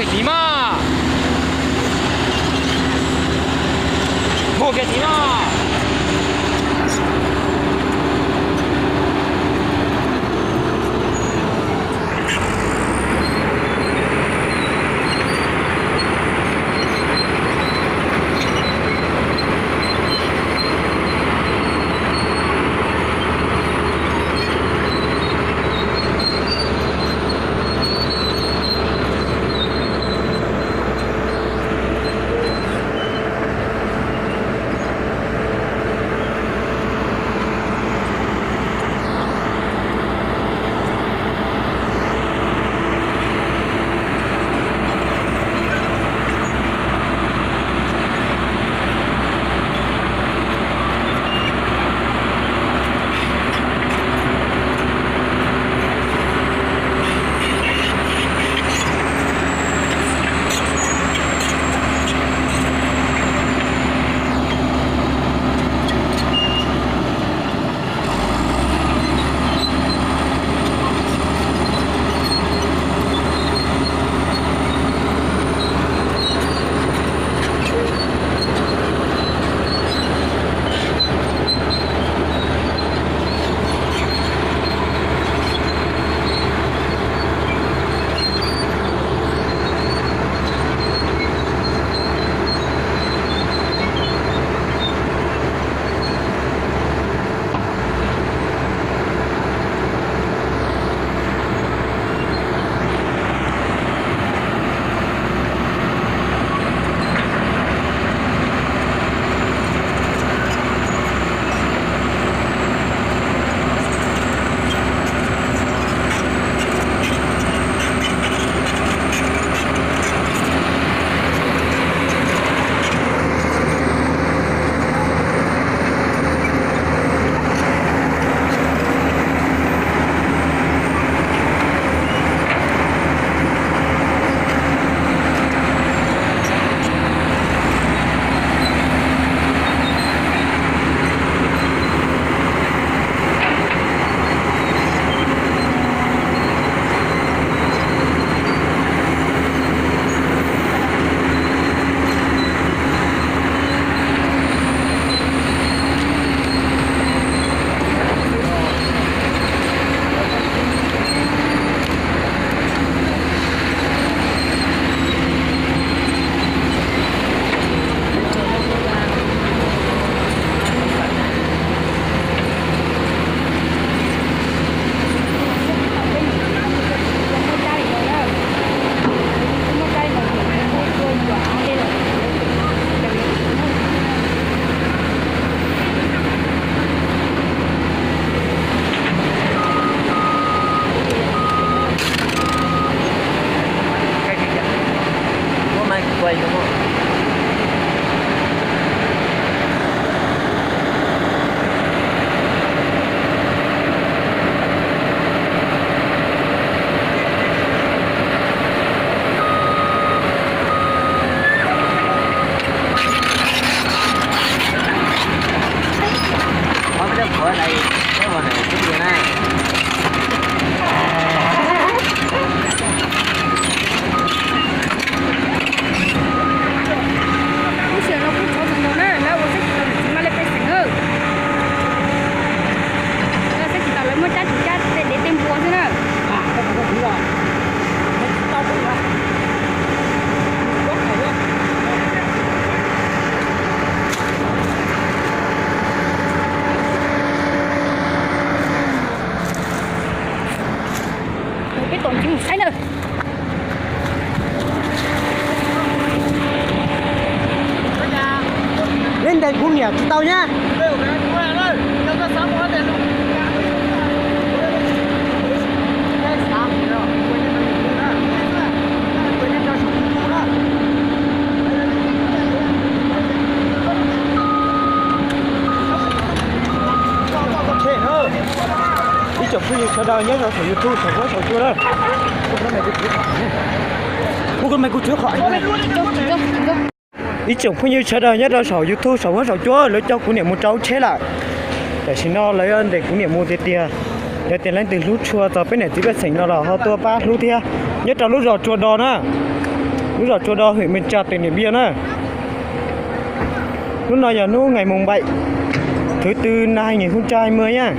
Tiv mas, mus kiag tiv mas. Lub sij hawm no kuj tshov txog nkaus na, lawv ua txhab tsis tau, tsis muaj lej pej xeem na. Lawv txhab tsis tau, lawv muab cab tsis cab tej dev tej npua xwb na. Peb tom ntsis mus saib na. Neb ntes kuv niam tsis tau nyab. Ib tsoom phooj ywg sawv daws nyob rau saum YouTube saum huab saum cua na. Ib tsoom phooj ywg sawv daws nyob rau saum YouTube saum huab saum cua, lawv coj kuv niam mus rau tsheb lawm. Tam sim no lawv yuav ntes kuv niam mus tiag tiag. Yog tias leej twg hlub tshua txog peb niam txiv pej xeem no los ho tuaj pab hlub thiab nyob rau lub zos Tsua Do na. Lub zos Tsua Do, huyện Mường Chà, tỉnh Điện Biên na. Hnub no yog hnub ngày mùng bảy tháng tư năm hai nghìn không trăm hai mươi na.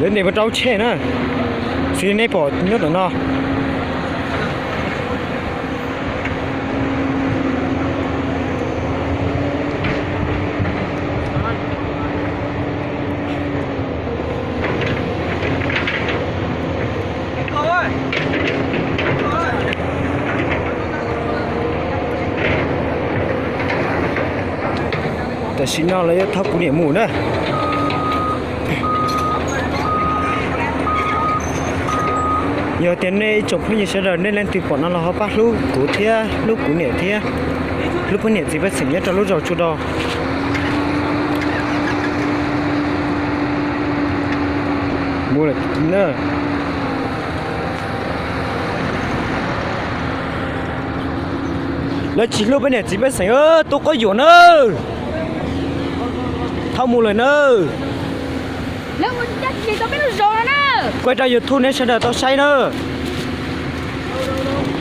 Lawv ntes mus rau tsheb na, xws li nej pom nyob ntawm no. Tam sim no lawv yuav thauj kuv niam mus na. Yog tias nej ib tsoom phooj ywg sawv daws nej leej twg pom no los ho pab hlub kuv thiab hlub kuv niam thiab hlub poj niam txiv pej xeem nyob rau lub zos Tsua Do. Lawv tsis hlub poj niam txiv pej xeem, tub quab yuam na. Thauj mus lawm na. Kuaj rau YouTube nej sawv daws tau saib na.